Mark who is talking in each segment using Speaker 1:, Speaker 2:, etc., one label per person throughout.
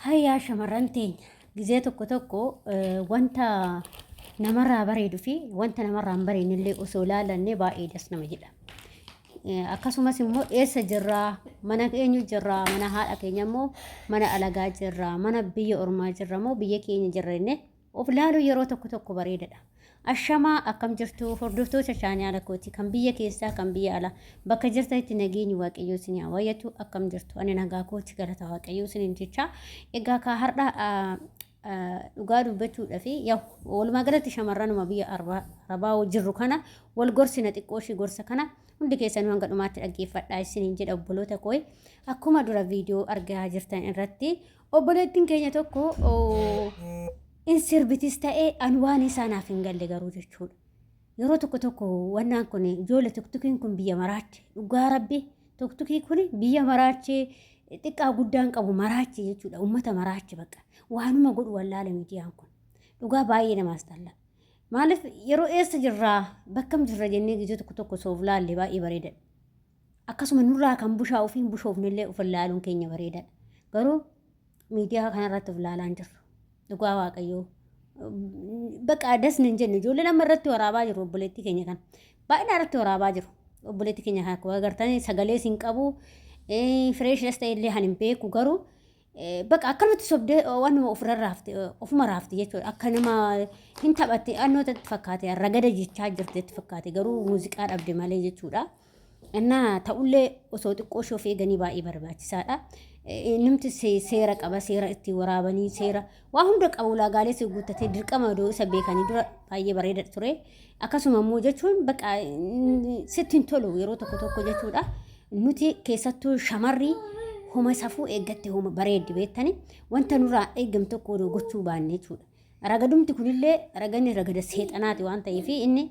Speaker 1: Hayyaa shamarran teenya gizee tokko tokko wanta namarraa bareedu fi wanta namarraa hin bareedne illee osoo ilaalanne baay'ee das nama jedha. Akkasumas immoo eessa jirraa mana eenyu jirraa mana haadha keenya immoo mana alagaa jirraa mana biyya ormaa jirra moo biyya keenya jirra jennee Of laaluu yeroo tokko tokko bareedadha. Ashamaa akkam jirtu hordoftoota chaanaala kooti kan biyya keessaa kan biyya alaa bakka jirtanitti nageenyi waaqayyoo isin haa baay'atu akkam jirtu ani nagaa kooti galata waaqayyoo isiniin jecha egaa kaa har'a dhugaa dubbachuudha fi walumaa galatti shamarranuma biyya arabaa jirru kana wal gorsina xiqqoo ishii gorsa kana hundi keessanuu hanga dhumaatti dhaggeeffadhaa isiniin jedha obboloota koo akkuma dura viidiyoo argaa jirtan irratti Obboleettiin keenya tokko in sirbitis ta'ee an waan isaa naaf hin galle garuu jechuudha. Yeroo tokko tokko wannaan kun ijoollee tuktukiin kun biyya maraache dhugaa rabbi tuktukii kun biyya maraachee xiqqaa guddaan qabu maraache jechuudha uummata maraache bakka waanuma godhu wallaala miidiyaan kun dhugaa baay'ee namaas xalla. Maaliif yeroo eessa jirraa bakkam jirra jennee gizee tokko tokko soof laalle baay'ee bareedadha. Akkasuma nurraa kan bushaa'uu fi hin bushoofnellee of ilaaluun keenya bareedaadha. Garuu miidiyaa kanarratti of ilaalaa hin jirru. Dhugaa Waaqayyoo. Bakka das hin jennu ijoolleen amma irratti waraabaa jiru obboleettii keenya kana. Baay'inaan irratti waraabaa jiru. Obboleettii keenya kana akkuma agartanii sagalee hin qabu. Fireeshinas ta'e illee kan hin beeku garuu Bakka akkanumatti sobdee waanuma ofirra raafte ofuma raafte jechuudha. Akka nama hin taphatte annoota itti fakkaate ragada jechaa jirti itti fakkaate garuu muuziqaa dhabde malee jechuudha. Innaa ta'ullee osoo xiqqoo ishee of eeganii baay'ee barbaachisaadha. Innumti seera qaba seera ittiin waraabanii seera waa hunda qaba ulaagaalee si guuttatee dirqama odoo isa beekanii dura baay'ee bareeda ture. Akkasuma immoo jechuun bakka sitti hin tolu yeroo tokko tokko jechuudha. Nuti keessattuu shamarri homa safuu eeggatte homa bareeddi beektani wanta nurraa eegamu tokko odoo gochuu baanne jechuudha. Ragadumti kunillee raganni ragada seexanaati waan ta'eef inni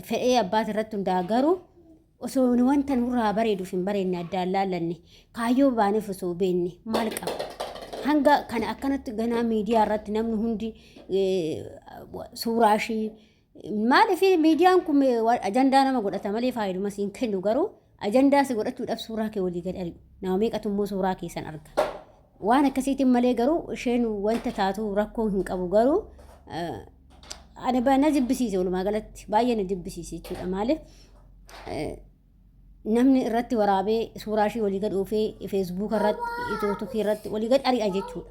Speaker 1: fedhee abbaati irratti hundaa'a garuu osoo nu wanta nurraa bareeduuf hin bareedne addaan laallanne kaayyoo baaneef osoo beekne maal qaba. Hanga kana akkanatti ganaa miidiyaa irratti namni hundi suuraa ishii Maaliif miidiyaan kun ajandaa nama godhata malee faayiduma siin kennu garuu ajandaa si godhachuudhaaf suuraa kee walii gad ari'u. Nama meeqatu immoo suuraa kee san arga. Waan akkasiitiin malee garuu isheen wanta taatu rakkoo hin qabu garuu ani na jibbisiise walumaa galatti baay'ee na jibbisiise jechuudha maaliif namni irratti waraabee suuraa ishii walii gad oofee feesbuuka irratti tiiktookii irratti walii gad ari'a jechuudha.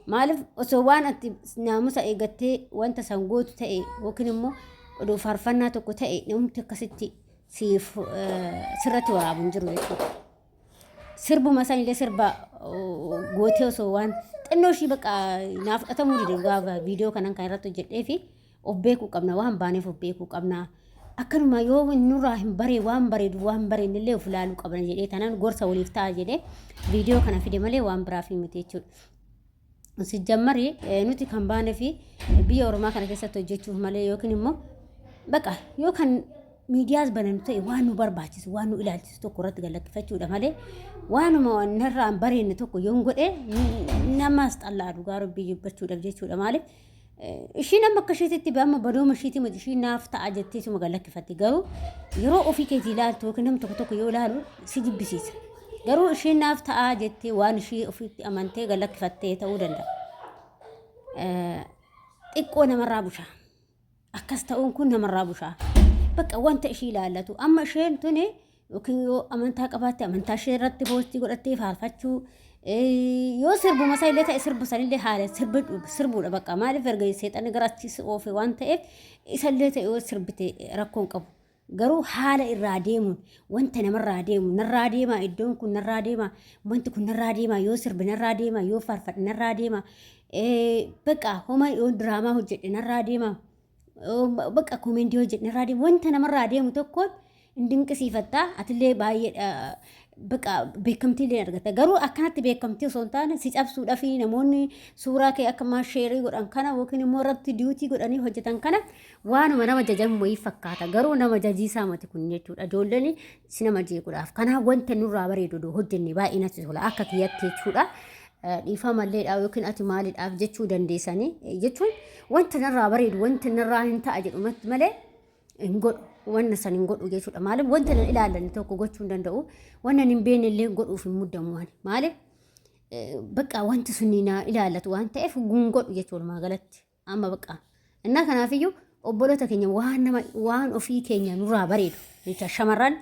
Speaker 1: Maaliif osoo waan ati naamusa eeggattee wanta san gootu ta'e yookiin immoo oduu faarfannaa tokko ta'e namni akkasitti siif sirratti waraabu hin jiru jechuudha. Sirbuma san illee sirba gootee osoo waan xinnoo ishii bakka naaf fudhatamuu dide gaafa viidiyoo kanan kan irratti hojjedhee fi of beekuu qabna waan baaneef of beekuu qabna. Akkanuma yoo nurraa hin baree waan bareedu waan bareedne illee of ilaaluu qabna jedhee tanaan gorsa waliif ta'a jedhee viidiyoo kana fide malee waan biraaf miti jechuudha. Sijjammari nuti kan baanee fi biyya Oromaa kana keessatti hojjechuuf malee yookiin immoo baqa yoo kan miidiyaas bananu ta'e waan nu barbaachisu waan nu ilaalchisu tokko irratti gallakkifachuudha malee waanuma narraa hin bareedne tokko yoon godhe namaas xallaa dhugaa rabbii dubbachuudhaaf jechuudha maaliif Ishiin amma akka isheetitti amma badooma ishiitii miti ishiin naaf ta'a jetteetuma gad lakkifatti garuu yeroo ofii keetii ilaaltu yookiin namni tokko tokko yoo ilaalu si jibbisiisa. Garuu ishiin naaf ta'a jettee waan ishii ofiitti amantee gad lakkifattee ta'uu danda'a. Xiqqoo namarraa bushaa. Akkas ta'uun kun namarraa bushaa. Bakka wanta ishii ilaallatu amma isheen tuni yookiin yoo amantaa qabaatte amantaa ishee irratti poostii godhattee faarfachuu yoo sirbuma isaa illee ta'e sirbu sanillee haala sirbuudha bakka maaliif erga seexanni gara achi si oofe waan ta'eef isallee ta'e yoo sirbite rakkoo hin qabu. Garuu haala irraa deemuun wanta namarraa deemu narraa deemaa iddoon kun narraa deemaa wanti kun narraa deemaa yoo sirbe narraa deemaa yoo faarfadhe narraa deemaa bakka homa yoo diraamaa hojjedhe narraa deemaa bakka koomendii hojjedhe narraa deema wanta namarraa deemu tokkoon hin dinqisiifatta atillee baay'ee bakka beekamtii illee argatta garuu akkanatti beekamtii osoo hin taane si cabsuudhaaf namoonni suuraa kee akka maa sheerii godhan kana yookiin immoo irratti diyuutii godhanii hojjetan kana waanuma nama jajan wayii fakkaata garuu nama jajiisaa mati kun jechuudha ijoolleen si nama jeequudhaaf kanaaf wanta nurraa bareedu odoo hojjenne baay'ee natti tola akka kiyyatti jechuudha. Dhiifamalleedha yookiin ati maalidhaaf jechuu dandeessanii jechuun wanta narraa bareedu wanta narraa hin ta'a jedhu malee hin godhu wanna san hin godhu jechuudha. Maaliif wanta nan ilaallanne tokko gochuu hin danda'u. Wanna hin beekne illee godhuuf hin muddamu ani. Maaliif Bakka wanti sun na ilaallatu waan ta'eef gungodhu jechuudha walumaa galatti. Amma bakka. Innaa kanaafiyyuu obboloota keenya waan nama waan ofii keenya nurraa bareedu jecha shamarran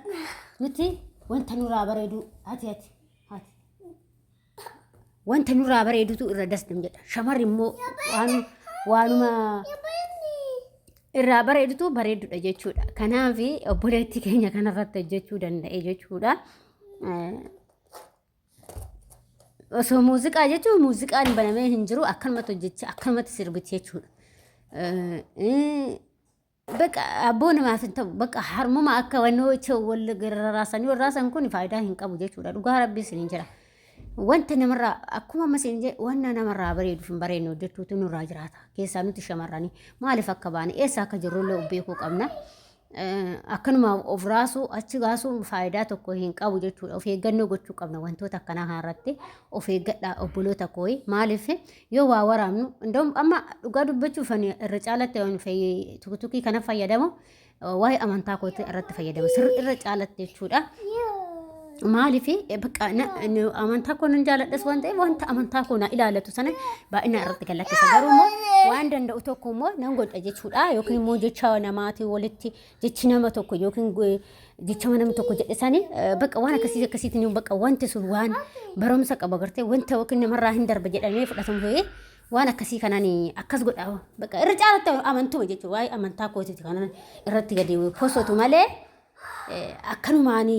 Speaker 1: nuti wanta nurraa bareedu ati ati ati wanta nurraa bareedutu irra das nam jedha. Shamarri immoo waan waanuma irraa bareedutu bareedudha jechuudha. Kanaaf obboleettii keenya kanarratti hojjechuu danda'e jechuudha. Osoo muuziqaa jechuun muuziqaan banamee hin jiru akkanumatti hojjechaa akkanumatti sirbiti jechuudha. Bakka abboo namaaf hin ta'u bakka harmuma akka wannoo wal rarraasanii wal raasan kun faayidaa hin qabu jechuudha. Dhugaa rabbii isiniin jira. Wanta namarraa akkuma amma isin jedhe wanna namarraa bareeduuf hin bareedne hojjechuutu nurraa jiraata. Keessaa nuti shamarranii maaliif akka baane eessa akka jirrullee of beekuu qabna. Akkanuma of raasuu achi baasuun faayidaa tokko hin qabu jechuudha. Of eeggannoo gochuu qabna wantoota akkanaa kanarratti of eeggadhaa obboloota kooyi. Maaliif yoo waa waraabnu indoo amma dhugaa dubbachuuf ani irra caalatti waan tuktukii kana fayyadamu waa'ee amantaa kootii irratti fayyadama sirri irra caalatti jechuudha. Maaliif bakka amantaa koo nan jaaladhas waan ta'eef wanta amantaa koo na ilaallatu sana baay'inaan irratti kan lakkisa. Garuu immoo waan danda'u tokko immoo nan godha jechuudha. Yookiin immoo jecha namaatiin walitti jechi nama tokko yookiin jecha nama tokko jedhe sani bakka waan akkasii akkasiitiin bakka wanti sun waan barumsa qaba gartee wanta yookiin namarraa hin darba jedhamee fudhatamu ta'ee waan akkasii kanaan akkas godha. Bakka irra caalatti amantuma jechuudha. Waa'ee amantaa kootiiti kanan irratti gadi posotu malee akkanumaan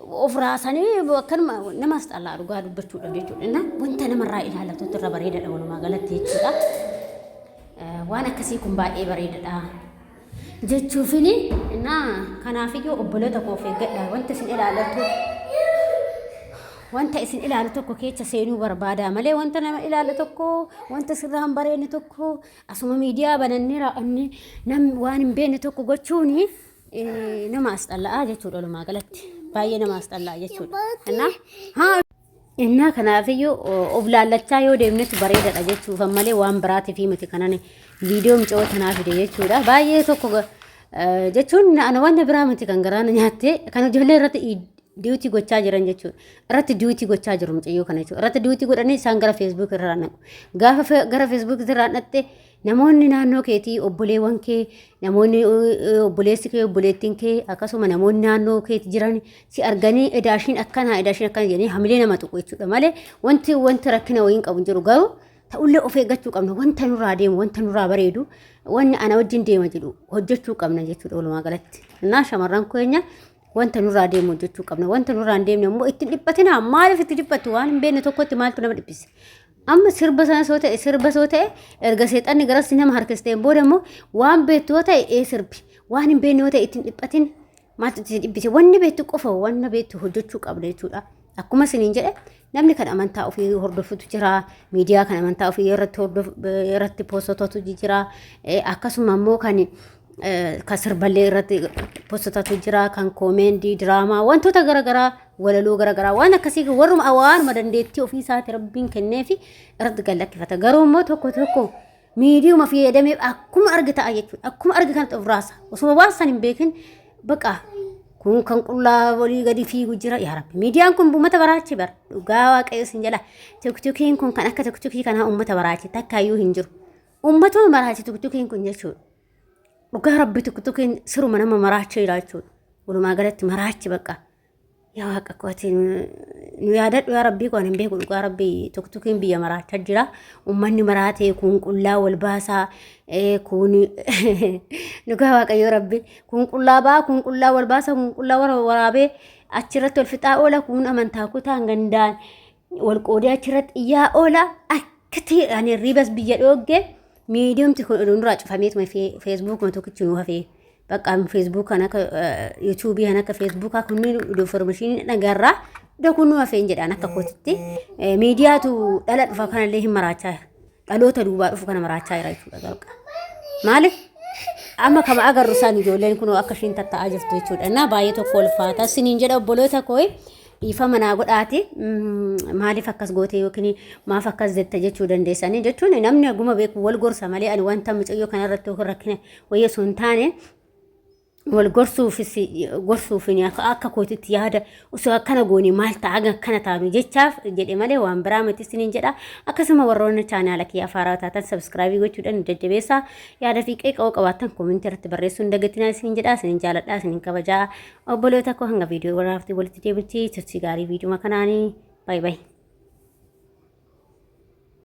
Speaker 1: of raasanii akkanuma namas xallaa dhugaa dubbachuudha jechuudha. Inna wanta namarraa ilaalatutti irra bareedaadha walumaa galatti jechuudha. Waan akkasii kun baay'ee bareedaadha. Jechuufini innaa kanaafiyyuu obboloota koo of eeggadha wanta isin ilaalatu wanta isin ilaalu tokko keessa seenuu barbaada malee wanta nama ilaalu tokko wanta sirraa hin bareedne tokko asuma miidiyaa banannee raa'annee nam waan hin beekne tokko gochuuni nama as xalla'aa jechuudha walumaa galatti baay'ee nama as xalla'a jechuudha. Innaa haa innaa kanaafiyyuu of laallachaa yoo deemnetu bareedaadha jechuuf malee waan biraatiif miti kanan viidiyoo mucayoo tanaa fide jechuudha. Baay'ee tokko jechuun ana wanta biraa miti kan garaana nyaatte kan ijoollee irratti diiwtii gochaa jiran jechuudha. Irratti diiwtii gochaa jiru mucayyoo kana jechuudha. Irratti diiwtii godhanii isaan gara feesbuuk irraa naqu. Gaafa gara feesbuuk irraa naqxe namoonni naannoo keetii obboleewwan kee namoonni obboleessi kee obboleettiin kee akkasuma namoonni naannoo keetii jiran si arganii edaashiin akkanaa edaashiin akkana jedhanii hamilee nama tuqu jechuudha malee wanti wanti rakkina wayii hin qabu hin jiru garuu ta'ullee of eeggachuu qabna wanta nurraa deemu wanta nurraa bareedu wanni ana wajjin deema jedhu hojjechuu qabna jechuudha walumaa galatti. Innaa shamarran keenya wanta nurraa deemu hojjechuu qabna wanta nurraa hin deemne immoo itti hin dhiphatinaa maaliif itti dhiphattu waan hin beekne tokkotti maaltu nama dhiphise amma sirba sana soo ta'e sirba soo ta'e erga seexanni garas nama harkisteen booda immoo waan beektu yoo ta'e ee sirbi waan hin beekne yoo ta'e itti hin dhiphatin maaltu itti dhiphise wanni beektu qofa wanna beektu hojjechuu qabna jechuudha akkuma isiniin jedhe namni kan amantaa ofii hordofutu jira miidiyaa kan amantaa ofii irratti hordof irratti poostotatu jira akkasuma immoo kan kan sirballee irratti postotatu jira kan koomeendii diraamaa wantoota garaagaraa walaloo garaagaraa waan akkasii warruma waanuma dandeettii ofii isaati rabbiin kenneefi irratti gad lakkifata garuu immoo tokko tokko miidiyuma fayyadamee akkuma arge ta'a jechuudha akkuma arge kanatti of raasa osuma waan san hin beekin baqa kun kan qullaa olii gadi fiigu jira yaa rabbi miidiyaan kun uummata baraache bara dhugaa waaqayyo sin jedha tiktokiin kun kan akka tiktokii kanaa uummata baraache takkaayyuu hin jiru uummatuma baraache tiktokiin kun jechuudha dhugaa rabbi tiktokiin siruma nama maraachee jira jechuudha walumaa galatti maraache bakka Yaa waaqa koo ati nu yaadadhu yaa rabbii koo ani hin beeku dhugaa rabbii tuktukiin biyya maraachaa jira uummanni maraatee kun qullaa wal baasaa kun dhugaa waaqayyoo rabbi kun qullaa baa kun qullaa wal baasaa kun qullaa waraabee achirratti wal fixaa oola kun amantaa kutaan gandaan wal qoodee achirratti iyyaa oola akkatti ani riibas biyya dhoogge miidiyumti kun nurraa cufameetuma feesbuukuma tokkichi nu hafee. Bakka Facebook kan akka YouTube kan akka Facebook kunniin information dhagarraa iddoo kun nu hafeen jedhaan akka kootitti miidiyaatu dhala dhufa kanallee hin maraachaa jira. Dhaloota duubaa dhufu kana maraachaa jira jechuudha bakka. Maaliif amma kama agarru isaan ijoolleen kun akka ishiin tatta'aa jirtu jechuudha. Innaa baay'ee tokko ulfaata. Siniin jedha obboloota koo dhiifama naa godhaati maaliif akkas goote yookiin maaf akkas jette jechuu dandeessanii jechuun namni haguma beeku wal gorsa malee ani wanta mucayyoo kanarratti yookiin rakkina wayii osoo hin taane Wal gorsuufis gorsuufin akka kootitti yaada osoo akkana goone maal ta'a haga akkana taanu jechaaf jedhe malee waan biraa miti isiniin jedha. Akkasuma warroonni chaanaala kiyya afaaraa taatan sabskraabii gochuudhaan nu jajjabeessaa. Yaada fi qeeqa yoo qabaattan koomentii irratti barreessuu hin dagatinaa isiniin jedha. Isiniin jaaladha, isiniin kabajaa. Obboloota koo hanga viidiyoo biraatti walitti deebitti turtii gaarii viidiyoo kanaanii. Baay baay.